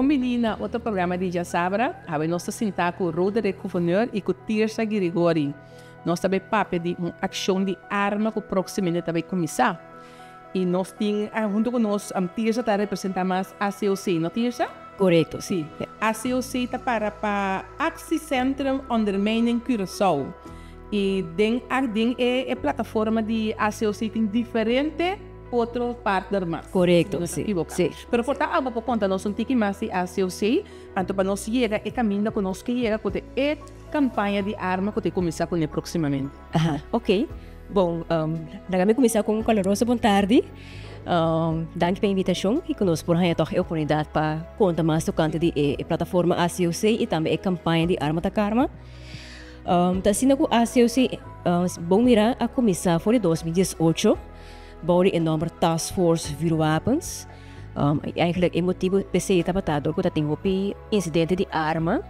Bon bini na otro programa di Djasabra. Awe nos ta sintá ku Roderick Gouverneur i ku Tirsa Girigori. Nos ta bai papia di un akshon di arma ku próksimamente ta bai kuminsá. I nos tin huntu ku nos Tirsa ta representá mas ACOC, no Tirsa? Korekto, si. ACOC ta para pa Actiecentrum Ondermijning Curaçao. I den den e plataforma di ACOC tin diferente otro partner mas. Korekto, si. Si. Pero por ta abo por konta nos un tiki mas di ACOC, anto pa nos yega e kaminda ku nos ke yega ku ta e kampaña di arma ku ta kuminsá kuné próksimamente. Aha, ok. Bon, laga mi kuminsá ku un kaluroso bon tardi. Danki pa e invitashon i ku nos por haña tòg e oportunidat pa konta mas tokante di e plataforma ACOC i tambe e kampaña di Arma ta Karma. Ta asina ku ACOC bon mirá a kuminsá for di 2018 bou di e nòmber Task Force Vuurwapens. Eigenlijk e motibu p'esei tabata dor ku ta tin hopi insidente di arma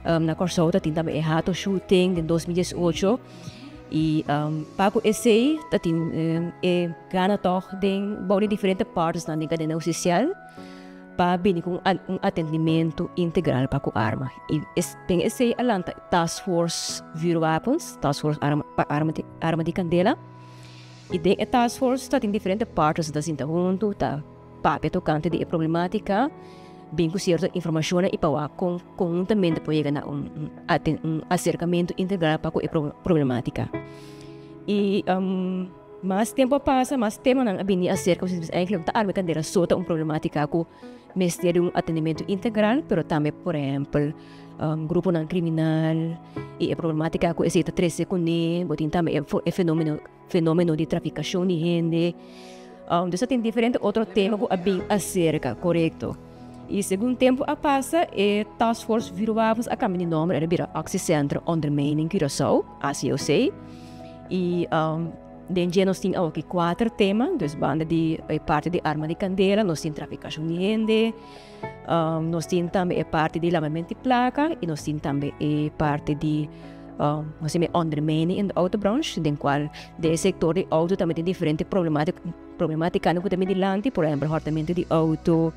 na Kòrsou, ta tin tambe e Hato shooting den 2018 i pa ku esei ta tin e gana tòg den bou di diferente partenan den kadena hustisial pa bini ku un atendimentu integral pa ku arma. I den esei a lanta Task Force Vuurwapens, Task Force pa arma di kandela. I den e task force ta tin diferente partners ta sinta huntu, ta papia tokante di e problematika, bin ku sierto informashonnan i pa wak kon konhuntamente por yega na un un aserkamentu integral pa ku e problematika. I mas tempu a pasa, mas temanan a bini aserka, eigenlijk ta arma e kandela so ta un problematika ku mester di un atendimentu integral, pero tambe por ehèmpel gruponan kriminal i e problematika ku esei ta trese kuné, bo tin tambe e fenomeno fenomeno di trafikashon di hende. Dus a tin diferente otro tema ku a bin aserka, korekto. I segun tempu a pasa e Task Force Vuurwapens a kambia di nòmber, el a bira Actiecentrum Ondermijning Curaçao, ACOC. I den dje nos tin awoki kuater tema, dus banda di e parti di arma di kandela nos tin trafikashon di hende, Nos tin tambe e parti di lamamento di plaka i nos tin tambe e parti di nos tin e ondermijning in de autobranche den kual den e sektor di outo tambe tin diferente problematikanan ku ta bini dilanti, por ehempel hòrtamentu di outo,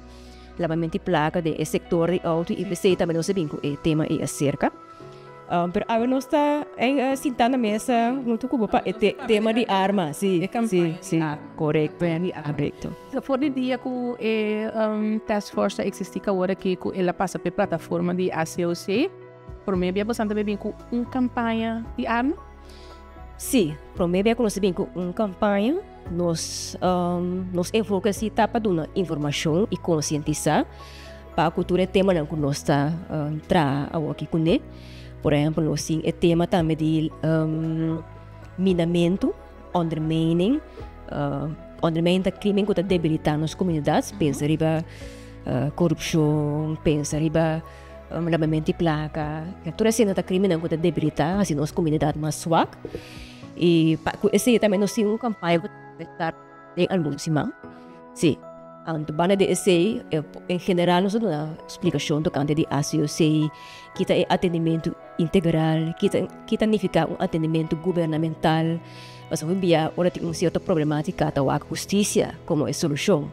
lamamento di plaka den e sektor di outo i p'esei tambe nos a bin ku e tema ei aserka. Pero awe nos ta sintá na mesa huntu ku bo pa e tema di arma. Sí, sí, sí, korekto, korekto. For di dia ku e task force ta eksistí ku awor aki ku el a pasa pa e plataforma di ACOC, promé bia boso ta bin ku un kampaña di arma? Sí, promé bia ku nos ta bin ku un kampaña, nos nos enfoke si ta pa duna informashon i konsientisá. Pa ku tur e temanan ku nos ta traha awoki kuné. Por ehèmpel nos tin e tema tambe di minamentu, ondermijning. Ondermijning ta krimen ku ta debilitá nos komunidat. Pensa riba korupshon, pensa riba labamentu di plaka. Tur esei ta krimennan ku ta debilitá, hasi nos komunidat mas swak. I pa ku esei tambe nos tin un kampaña ku ta start den algun siman. Sí. Anto banda di esei, en general nos ta duna splikashon tokante di ACOC, ki ta e atendimentu integral, ki ta ki ta nifiká un atendimentu gubernamental. Pasobra hopi bia ora tin un sierto problematika ta wak hustisia komo e solushon.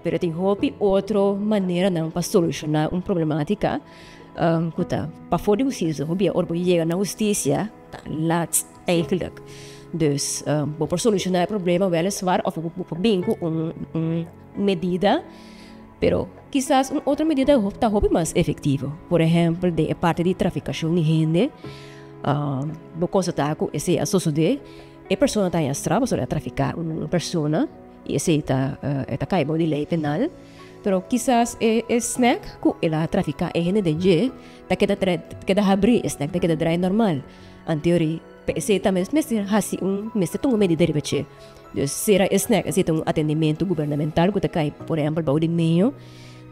Pero tin hopi otro maneranan pa solushoná un problematika ku ta pafó di hustisia. Hopi bia ora bo yega na hustisia ta lat. Eigenlijk. Dus bo por soluciona e problema weliswaar of bo por bin cu un medida, pero kisas un otro medida ta hopi mas efectivo. Por ehempel den e parti di traficacion di hende, bo constata cu esey a sosode, e persona ta haña straf pasobra e a trafica un persona y esey ta e ta cay bou di ley penal, pero kisas e snack cu el a trafica e hende den dje ta keda keda habri, e snack ta keda draai normal. Anteori, pa esei tambe nos mester hasi un, mester tuma medida riba dje. Dus sera e snack, esei ta un atendimentu gubernamental ku ta kai por ehèmpel bou di medio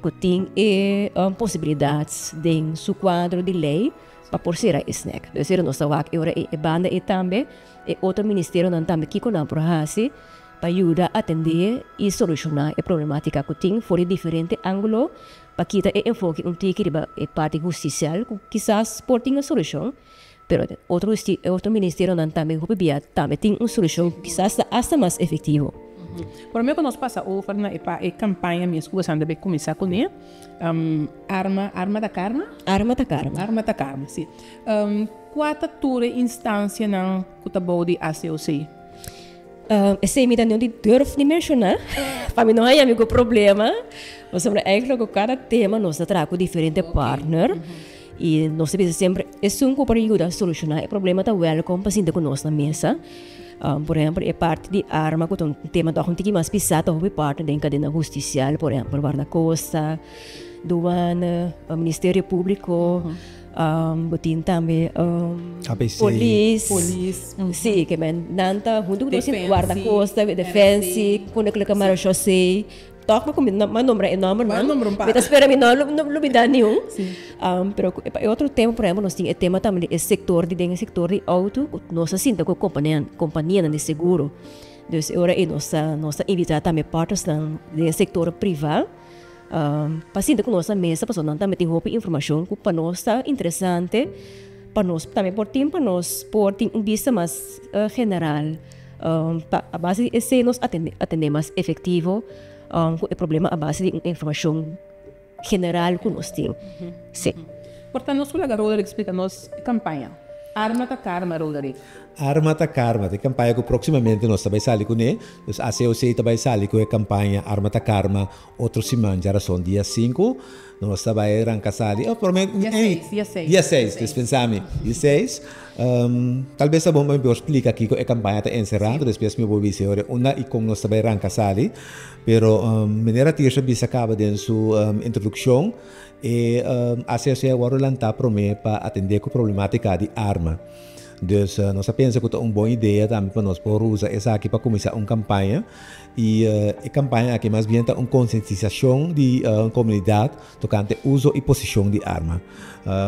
ku tin e posibilidat den su kuadro di lei pa por sera e snack. Dus esei nos ta wak e ora ei e banda ei tambe e otro ministerionan tambe kiko nan por hasi pa yuda atendé i solushoná e problematika ku tin for di diferente ángulo pa kita e enfoke un tiki riba e parti hustisial ku kisas por tin un solushon. Pero otro otro ministerionan tambe hopi bia tambe tin un solushon ku kisas ta asta mas efektivo. Promé ku nos pasa over na e pa e kampaña mes ku boso a debe kuminsá kuné, Arma, Arma ta Karma? Arma ta Karma. Arma ta Karma, si. Kua ta tur e instansianan ku ta bou di ACOC? Esei mi ta no di durf di menshoná, pa mi no haña mi ku problema, pasobra eigenlijk ku kada tema nos ta traha ku diferente partner i nos ta bisa semper esun ku por yuda solushoná e problema ta wèlkom pa sinta ku nos na mesa. Por ehèmpel e parti di arma ku ta un tema tòg un tiki mas pisá ta hopi partner den kadena hustisial, por ehèmpel Wardakosta, Douane, Ministerio Públiko. Bo tin tambe polis. Polis. Si, ke men nan ta huntu ku nos tin guardacosta, defensie, Koninklijke Marechaussee. Tòg mi kuminsa mi a nombra e nòmbernan. Mi ta spera mi no lubidá niun. Pero pa e otro tema, por ehèmpel, nos tin e tema tambe di e sektor di den e sektor di outo ku nos ta sinta ku kompanianan di seguro. Dus e ora ei nos ta nos ta invitá tambe partnersnan den e sektor privá. Pa sinta ku nos na mesa pasobra nan tambe tin hopi informashon ku pa nos ta interesante pa nos tambe por tin pa nos por tin un bista mas general pa a base di esei nos atende mas efektivo ku e problema a base di un informashon general ku nos tin. Sí. Por ta nos ku laga Roderick splika nos e kampaña Arma ta Karma, Roderick. Arma ta Karma ta e kampaña ku próksimamente nos ta bai sali kuné. Dus ACOC ta bai sali ku e kampaña Arma ta Karma Otro siman djarason dia sinku nos ta bai ranka sali oh prome Dia seis, dia seis. Dia seis, dispensa mi, dia seis. Talbes ta bon pa mi por splika kiko e kampaña ta enserá, anto despues mi por bisa ora unda i kon nos ta bai ranka sali. Pero manera Tirso a bisa kaba den su introdukshon, e ACOC a wòrdu lantá promé pa atendé ku problematika di arma. Dus nos a pensa ku ta un bon idea tambe pa nos por usa esaki pa kuminsá un kampaña. I e kampaña aki mas bien ta un konsientisashon di komunidat tokante uso i posishon di arma.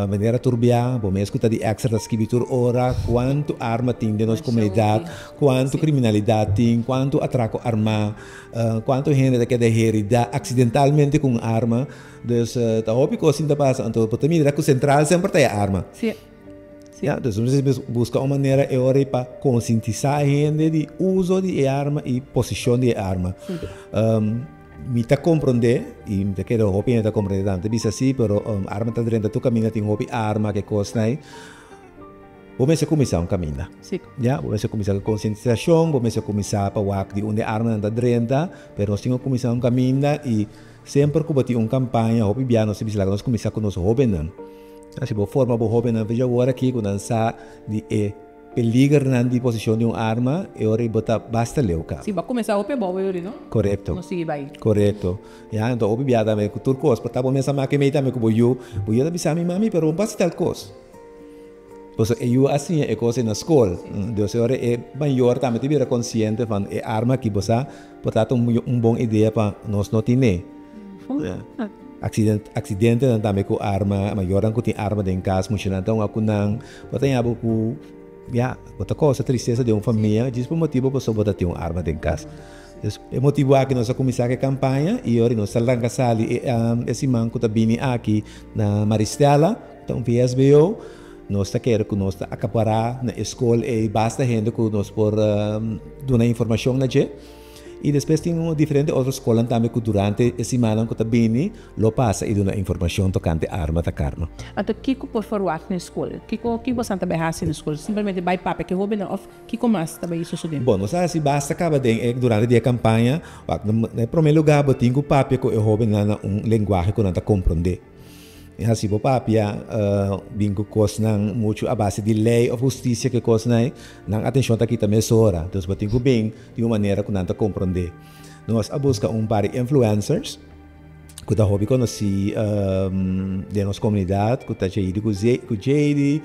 Manera tur bia, bo mes ku ta di extra ta skibi tur ora kuantu arma tin den nos komunidat, kuantu kriminalidat tin, kuantu atrako armá, kuantu hende ta keda herida aksidentalmente ku un arma. Dus ta hopi kos tin ta pasa. Anto bo ta mira ku sentral semper ta e arma. Ya, dus nos mester buska un manera e ora ei pa konsientisá e hende di uso di e arma i posishon di e arma. Mi ta komprondé, i mi ta kere hopi hende ta komprondé tambe, ta bisa si, pero arma ta drenta tur kaminda, tin hopi arma, ke kosnan ei. Bo mester kuminsá un kaminda. Ya, bo mester kuminsá ku konsientisashon, bo mester kuminsá pa wak di unda e armanan ta drenta, pero nos tin ku kuminsá un kaminda i semper ku bo tin un kampaña, hopi bia nos ta bisa laga nos kuminsá ku nos hóbennan. Si bo forma bo hóbennan fecha awor aki ku nan sa di e peligernan di posishon di un arma, e ora ei bo ta basta leu kaba. Si, bo a kuminsá hopi abou e ora ei, no? Korekto. No sigui bai. Korekto. Ya, anto hopi bia tambe ku tur kos, por ta bo mes a make mei tambe ku bo yu, bo yu ta bisa mi, Mami, pero bo no por hasi tal kos. Pasobra e yu a siña e kos ei na skol. Dus e ora e mayor tambe ta bira konsiente van e arma aki bo sa por ta un bon idea pa nos no tine. Aksidentenan tambe ku arma, mayornan ku tin arma den kas, muchanan ta hunga ku nan, bo ta haña bo ku ya, bo ta kousa tristesa den un famia djis pa motibu pasobra bo ta tin un arma den kas. Dus e motibu aki nos a kuminsá ku e kampaña i ora nos ta ranka sali e siman ku ta bini aki na Maristella, ta un VSBO, nos ta kere ku nos ta akapará na e skol ei basta hende ku nos por duna informashon na dje. I despues tin un diferente otro skolnan tambe ku durante e simannan ku ta bini lo pasa i duna informashon tokante arma ta karma. Anto kiko por ferwagt na e skol? Kiko kiko boso ta bai hasi na e skol? Simplemente bai papia ku e hobennan òf kiko mas ta bai sosodé? Bon, nos a hasi basta kaba den e durante di e kampaña. Wak, na e promé lugá bo tin ku papia ku e hobennan na un lenguahe ku nan ta komprondé. E hasi bo papia bin ku kosnan muchu a base di lei òf hustisia ke kosnan ei, nan atenshon ta kita mesora. Dus bo tin ku bin di un manera ku nan ta komprondé. Nos a buska un par di influencers ku ta hopi konosí den nos komunidat, ku ta Jaidy ku Jaidy,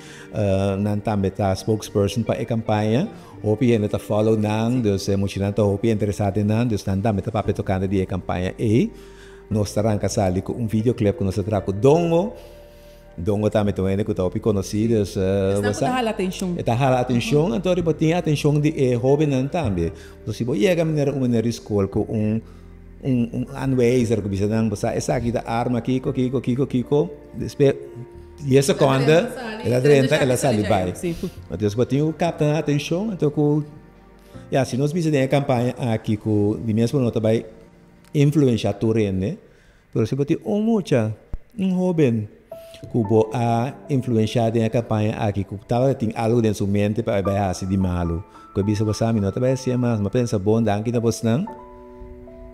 nan tambe ta spokesperson pa e kampaña. Hopi hende ta follow nan, dus e muchanan ta hopi interesá den nan, dus nan tambe ta papia tokante di e kampaña ei. Nos ta ranka sali ku un videoclip ku nos a traha ku Dongo. Dongo tambe ta un hende ku ta hopi konosí, dus Esnan ku ta hala atenshon. E ta hala atenshon, anto riba tin atenshon di e hóbennan tambe. Enton si bo yega manera un manera di skol ku un un aanwijzer ku bisa nan bo sa esaki ta arma kiko kiko kiko kiko, despues dies sekonde el a drenta el a sali bai. Entonces bo tin ku kapta nan atenshon anto ku. Ya, si nos bisa den e kampaña aki ku di mes bo no ta bai influenshá tur hende, pero si bo tin un mucha, un hóben ku bo a influenshá den e kampaña aki ku tabata tin algu den su mente pa e bai hasi di malu, ku e bisa bo sa mi no ta bai hasié mas, mi a pensa bon, danki na bosnan,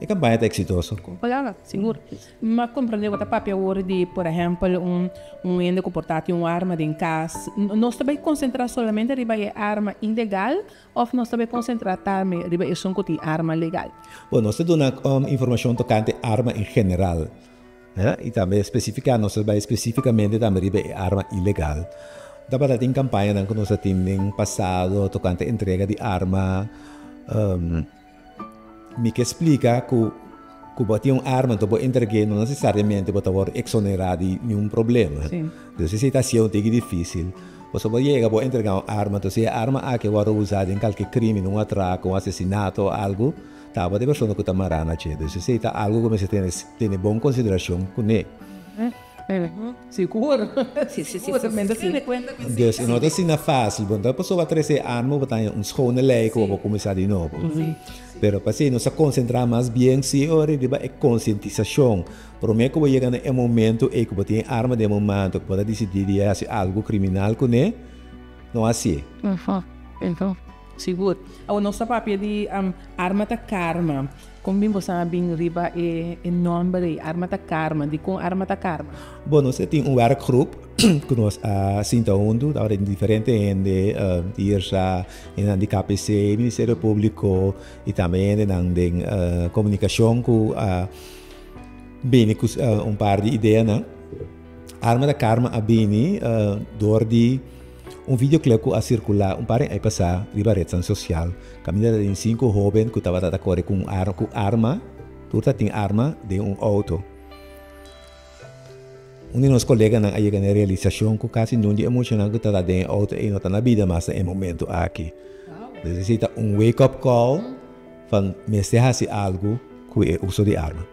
e kampaña ta eksitoso. Palabra, sigur. M'a comprende bo ta papia awor di, por ehempel, un un hende cu por ta tin un arma den cas. Nos ta bay concentra solamente riba e arma ilegal of nos ta bay concentra tambe riba esun cu tin arma legal? Bon, nos ta duna informacion tocante arma en general, y tambe specifica, nos ta bay specificamente tambe riba e arma ilegal. Tabata tin campañanan cu nos a tin den pasado tocante entrega di arma. Mi ke splika ku ku bo tin un arma anto bo entreg'é no nesesariamente bo ta wòrdu eksonerá di niun problema. Dus esei ta hasié un tiki difísil. Pasobra bo yega bo entregá un arma anto si e arma aki a wòrdu usá den kalke krímen, un atrako, un asesinato o algu, ta bo ta e persona ku ta mará na dje. Dus esei ta algu ku mester tene tene bon konsiderashon kuné. Sigur. Sigur. Men ta tene kuenta ku esei. Dus e no ta asina fásil. Bo no ta pasobra trese e arma bo ta haña un schone lei ku bo por kuminsá di nobo. Pero p'esei nos a konsentrá mas bien si ora riba e konsientisashon. Promé ku bo yega na e momento ei ku bo tin e arma den bo man ku bo ta disidí di hasi algu kriminal kuné, no hasié. Sigur. Awor nos ta papia di arma ta karma. Kon bin bo sa bin riba e nomber ei, arma ta karma? Dikon arma ta karma? Bon, nos a tin un werkgroep ku nos a sinta huntu, tabata tin diferente hende, IRSA, hendenan di KPC, Ministerio Públiko i tambe hendenan den komunikashon ku a bini ku un par di ideanan. Arma ta karma a bini dor di un videoclip ku a sirkulá un par di aña pasá riba retnan sosial. Kaminda ta tin sinku hóben ku tabata ta kore ku un ku arma, tur ta tin arma den un outo. Un di nos koleganan a yega na e realisashon ku kasi nun di e muchanan ku tabata den e outo ei no ta na bida mas na e momento aki. Dus esei ta un wake up call van mester hasi algu ku e uso di arma.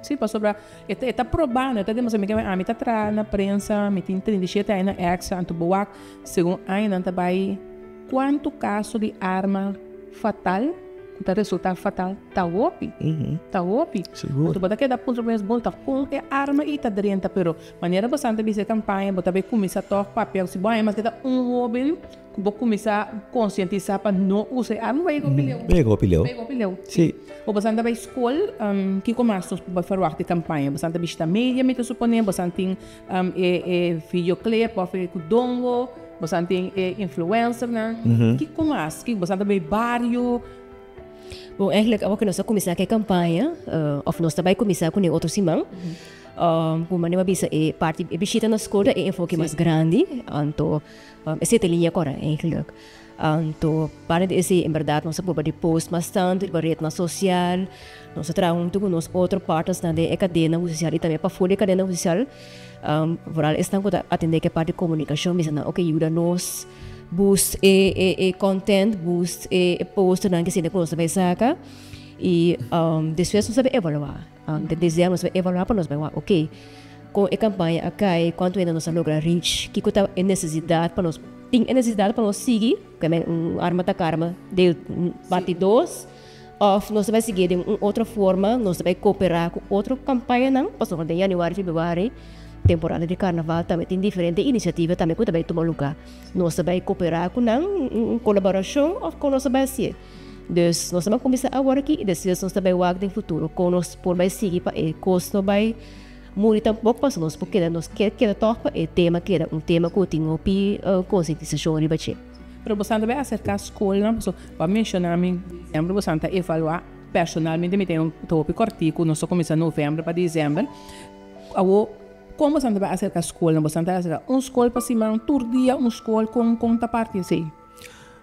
Sí, pasobra E ta e ta probando, e ta demostra mi ke ami ta traha na prensa, mi tin 37 aña na Extra, anto bo wak segun añanan ta bai kuantu kaso di arma fatal ku ta resulta fatal ta hopi, ta hopi. Sigur. Anto bo ta keda puntra bo mes bon ta kon e arma ei ta drenta, pero manera bo san ta bisa e kampaña bo ta bai kuminsá tòg papia si bo haña maske ta un hoben Ku bo kuminsá konsientisá pa no usa e arma, bo a yega hopi leu. Bo yega hopi leu. Bo yega hopi leu. Sí. Bo bosan ta bai skol, kiko mas nos por ferwagt di kampaña? Bosan ta bishita media, mi ta suponé, bosan tin e e videoclip òf e kudongo, bosan tin e influencernan. Kiko mas? Kiko bosan ta bai bario? Bon, eigenlijk awor ku nos a kuminsá ku e kampaña, òf nos ta bai kuminsá kuné otro siman. Ku manera bo a bisa e parti e bishita na skol ta e enfoke mas grandi, anto Esei ta liña kòrda eigenlijk. Anto parti di esei en bèrdat nos a proba di post mas tantu riba retnan sosial, nos a traha huntu ku nos otro partnersnan den e kadena hustisial i tambe pafó di e kadena hustisial, vooral esnan ku ta atendé ku e parti di komunikashon bisa nan oke yuda nos boost e e content, boost e posternan ke esei ku nos ta bai saka i despues nos ta bai evaluá. Den desèmber nos bai evaluá pa nos bai wak oke kon e kampaña a kai, kuantu hende nos a logra reach, kiko ta e nesesidat pa nos tin e nesesidat pa nos sigui ku e un arma ta karma deel parti dos òf nos ta bai sigui den un otro forma nos ta bai koperá ku otro kampañanan pasobra den yanüari febrüari temporada di karnaval tambe tin diferente inisiativa tambe ku ta bai tuma lugá nos ta bai koperá ku nan un kolaborashon òf kon nos ta bai hasié. Dus nos ta bai kuminsá awor aki i despues nos ta bai wak den futuro kon nos por bai sigui pa e kos no bai muri tampoko pasobra nos por keda nos kier keda tòg pa e tema keda un tema ku tin hopi konsientisashon riba dje. Pero bosan ta bai aserká skolnan pasobra bo a menshoná mi desèmber bosan ta evaluá personalmente mi tin un hopi kòrtiku nos ta kuminsá novèmber pa desèmber awor kon bosan ta bai aserká skolnan bosan ta aserká un skol pa siman tur dia un skol kon kon ta parti esei?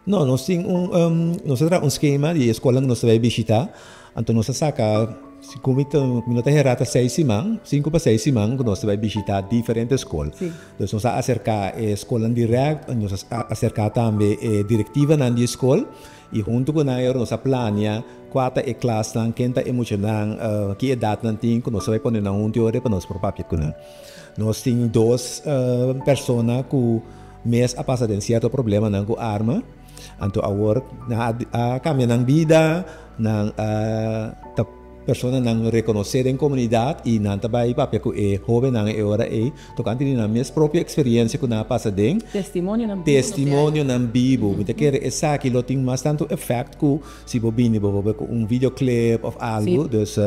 No, nos tin un, nos a traha un skema di e skolnan ku nos ta bai bishitá. Anto nos a saka, si ku mi ta, mi no ta herá ta seis siman, sinku pa seis siman ku nos ta bai bishitá diferente skol. Dus nos a aserká e skolnan dirèkt, nos a aserká tambe e direktivanan di e skol i huntu ku nan e ora nos a plania kua ta e klasnan, ken ta e muchanan, ki edat nan tin ku nos ta bai pone nan huntu e ora pa nos por papia ku nan. Nos tin dos persona ku. Mes a pasa den sierto problemanan ku arma. Anto awor nan a kambia nan bida, nan a ta personanan rekonosé den komunidat i nan ta bai papia ku e hóbennan e ora ei tokante di nan mes propio eksperiensia ku nan a pasa den. Testimonionan bibu. Testimonionan bibu. Mi ta kere esaki lo tin mas tantu efèkt ku si bo bini bo ku un videoclip òf algu. Dus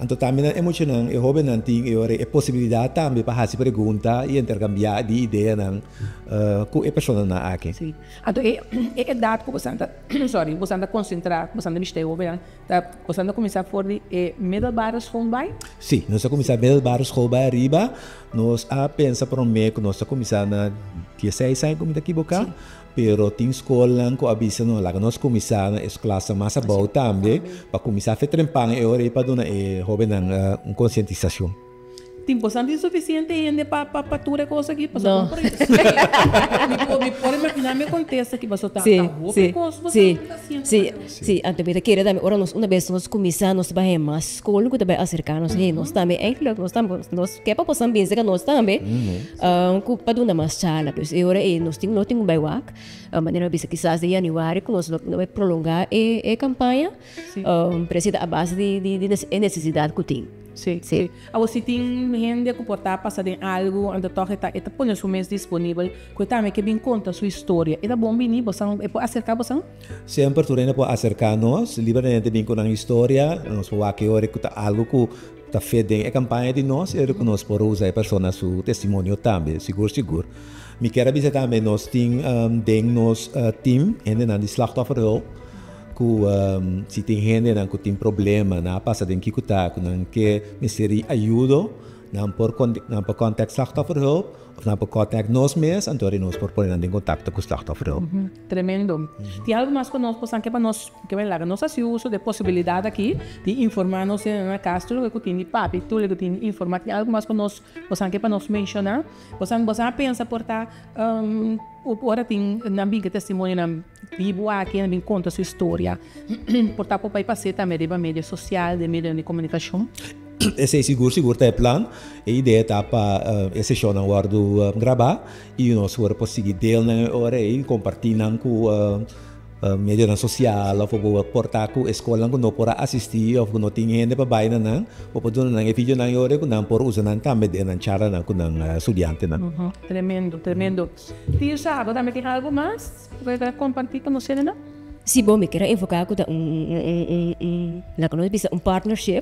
Anto tambe nan e muchanan, e hóbennan tin e ora e posibilidat tambe pa hasi pregunta i interkambiá di ideanan ku e personanan aki. Sí. Anto e e edat ku bosan ta, sorry, bosan ta konsentrá, ku bosan ta bishita e hóbennan, ta bosan ta kuminsá for di e middelbare school bai? Sí, nos ta kuminsá middelbare school bai ariba. Nos a pensa promé ku nos ta kuminsá na dieseis aña ku mi ta kiboká. Pero tin skolnan ku a bisa no laga nos kuminsá na es klasnan mas abou tambe pa kuminsá fe trempan e ora ei pa duna e hóbennan un konsientisashon. Tin bosan tin sufisiente hende pa pa pa tur e kos aki? Pasobra no por mi por mi por imaginá mi kontesta aki pasobra ta ta hopi kos bosan ta hasiendo. Sí, sí, anto mi ta kere tambe ora nos una bes nos kuminsá nos ta bai haña mas skol ku ta bai aserká nos, hey nos tambe eigenlijk nos tambe nos ke pa bosan binse ka nos tambe. Ku pa duna mas charla. Dus e ora ei nos tin lo tin ku bai wak. Manera mi a bisa kisas den januari ku nos lo bai prolongá e e kampaña. Pero esei ta a base di di di e nesesidat ku tin. Sí, sí. Awor si tin hende ku por ta pasa den algu anto tòg e ta e ta pone su mes disponibel ku e tambe ke bin konta su historia. E ta bon bini bosan e por aserká bosan? Semper tur hende por aserká nos libremente bin ku nan historia. Nos por wak e ora ku ta algu ku Ta fe den e kampaña di nos i ku nos por usa e persona su testimonio tambe, sigur sigur. Mi kier a bisa tambe nos tin den nos team hendenan di Slachtofferhulp ku si tin hendenan ku tin problema, nan a pasa den kiko ta ku nan ke mester di ayudo, nan por nan por contact Slachtofferhulp. Of nan por contact nos mes, anto ri nos por pone nan den contacto cu Slachtofferhulp. Tremendo. Tin algo mas cu nos por san ke pa nos, ke bay laga nos haci uso de posibilidad aki di informa nos hende na cas tur loke cu tin di papia, tur loke cu tin di informa. Tin algo mas cu nos por san ke pa nos menciona? Bo san, bo san a pensa por ta ora tin nan bin ke testimonionan bibu aki, nan bin conta su historia, por ta por bay pas'e tambe riba medio social, den medionan di comunicacion? Esei sigur sigur ta e plan. E idea ta pa e seshonnan wòrdu grabá i nos por por sigui delnan e ora ei, kompartí nan ku medionan sosial òf bo por ta ku e skolnan ku no por a asistí òf ku no tin hende pa bai na nan, bo por duna nan e videonan e ora ei ku nan por usa nan tambe den nan charlanan ku nan studiantenan. Tremendo, tremendo. Tirsa, abo tambe tin algu mas ku bo ta kompartí ku nos hendenan? Si bo, mi kier a enfoká ku ta un un un laga nos bisa un partnership.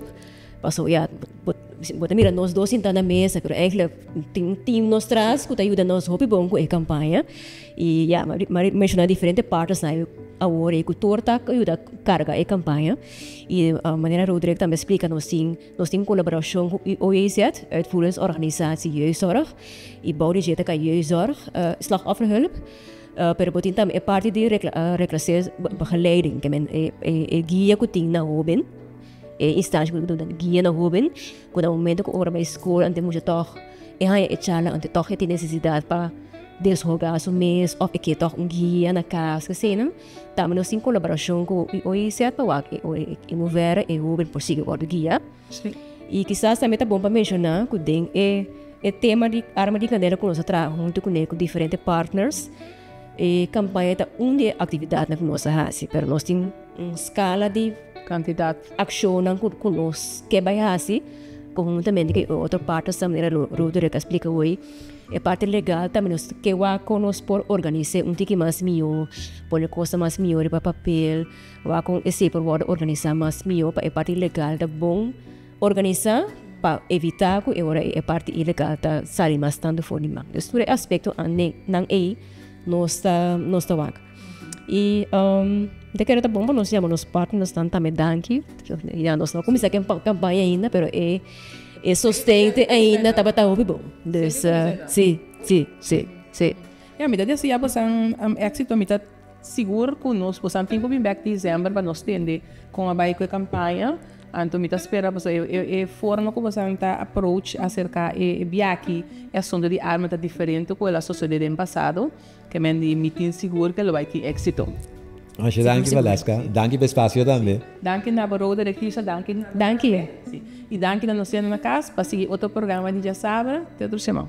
Paso ya, bo bo ta mira nos dos sinta na mesa, pero eigenlijk tin un team nos tras ku ta yuda nos hopi bon ku e kampaña. I ya, mi a menshoná diferente partners nan awor ei ku tur ta yuda karga e kampaña. I manera Roderick tambe a splika nos tin nos tin kolaborashon ku UOJZ, Uitvoeringsorganisatie Jeugdzorg, i bou di dje ta kai Jeugdzorg, Slachtofferhulp. Pero bo tin tambe e parti di reclasseringsbegeleiding, ke men e guia ku tin na hoben. E instansha ku ta guia na hoben ku na momento ku ora bai skol ante mucha tòg e haña e charla ante tòg e tin nesesidat pa deshoga su mes òf e ke tòg un guia na kas eseinan tambe nos tin kolaborashon ku OIZ pa wak e muver e hoben por sigui wòrdu guia i kisas tambe ta bon pa menshoná ku den e e tema di arma di kandela ku nos a traha huntu kuné ku diferente partners e kampaña ta un di e aktividatnan ku nos a hasi pero nos tin un skala di Kantidat. Akshonnan ku ku nos ke bai hasi konhuntamente ku e otro partes ta manera Roderick a splika hoy. E parti legal tambe nos ke wak kon nos por organis'é un tiki mas mihó, pone kosnan mas mihó riba papel, wak kon esei por wòrdu organisá mas mihó pa e parti legal ta bon organisá pa evitá ku e ora ei e parti ilegal ta sali mas tantu for di man. Dus tur e aspekto nan ei nos ta nos ta wak. I mi ta kere ta bon pa nos yama nos partnersnan tambe danki. Ya nos no a kuminsá ku e kampaña ainda pero e e sosten te ainda tabata hopi bon. Dus si, si, si, si. Ya mi ta deseá bosan éksito. Mi ta sigur ku nos bosan tin ku bin bèk desèmber pa nos tende kon a bai ku e kampaña. Anto mi ta spera pasobra e forma ku bosan ta approach aserka e biaha e asuntu di arma ta diferente ku el a sosodé den pasado. Ke men di mi tin sigur ke lo bai tin éksito. Masha danki Valeska. Danki pa e spasio tambe. Danki na bo Roderick Lisa, danki. Danki. I danki na nos hende na kas pa sigui otro programa di Djasabra. Te otro siman.